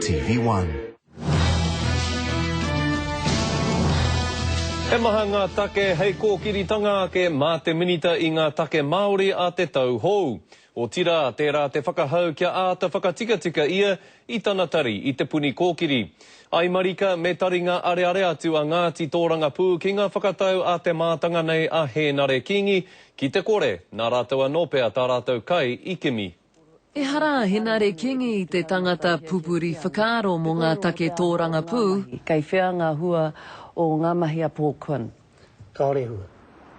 TV One. He maha ngā take hei kōkiritanga ake mā te Minita i ngā take Māori a te tau hou. Otirā, tērā te whakahau kia āta whakatikatika ia i tana tari i Te Puni Kōkiri. Ai marika me taringa areare atu a Ngāti Tōrangapū ki ngā whakatau a te mātanga nei a Hēnare Kīngi, ki te kore, nā rātou anō pea tā rātou kai i kimi. Ehara a Henare Kingi i te tangata pupuri whakaaro mō ngā take tōrangapū. Kei whea ngā hua o ngā mahi a Paul Quinn? Kāore hua.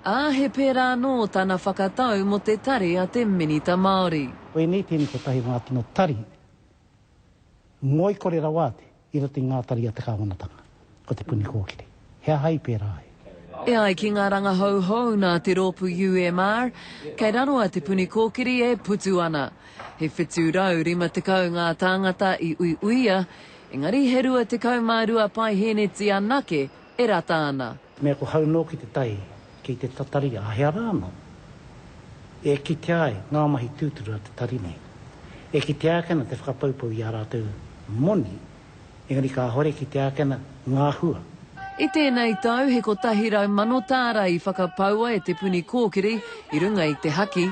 Ā, he pērā anō tana whakatau mō te tari a te Minita Māori. Koinei tēnei kotahi o ngā tino tari ngoikore rawa atu i roto i ngā tari a te kāwanatanga, ko Te Puni Kōkiri. He aha i pērā ai? E ai ki ngā rangahau hou nā te rōpū UMR, kei raro a Te Puni Kōkiri e putu ana. He 750 ngā tāngata i uiuia, engari he 22 paihēneti anake e rata ana. Mea ko hau nōki te tai kei te tatari a hea rā anō e kitea ai ngā mahi tūturu a te tari nei. E kitea ake ana te whakapoupou i ā rātou moni, engari kāhore e kitea ake ana ngā hua. I tēnei tau he 100,000 tāra i whakapaua e Te Puni Kōkiri i runga i te haki,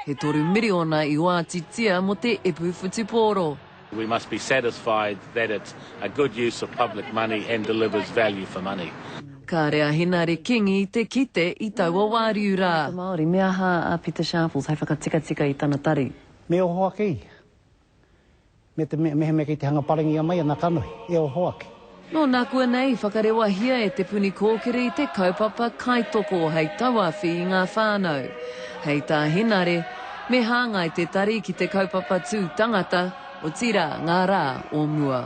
he 3 miriona i oatitia mō te epu whutupōro. We must be satisfied that it's a good use of public money and delivers value for money. Kāre a Henare Kingi i te kite i taua wāriu rā. Māori, me aha a Pita Sharples hei whakatikatika i tana tari? Me oho ake ia. Me te mea, mehemea kei te hanga parengia mai ana kanohi, e oho ake. Nō nakuanei i whakarewahia e Te Puni Kōkiri te kaupapa kaitoko hei tauawhi i ngā whānau. Hei tā Henare, me hāngai te tari ki te kaupapa tū tangata, otirā ngā rā o mua.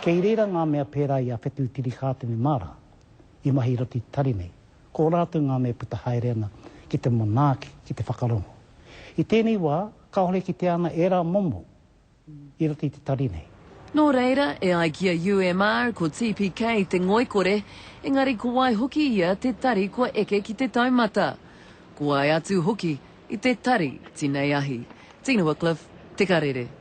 Kei reira ngā mea pērā i a Whetū Tirikātene mā rā i mahi i roto i te tari nei. Ko rātou ngā mea e puta haere ana ki te manaaki, ki te whakarongo. I tēnei wā, kāore e kitea ana ērā momo i roto i te tari nei. Nō reira, e ai ki a UMR, ko TPK te ngoikore, engari ko wai hoki ia te tari kua eke ki te taumata? Ko wai atu hoki i te tari tinei ahi? Tina Wickliffe, Te Karere.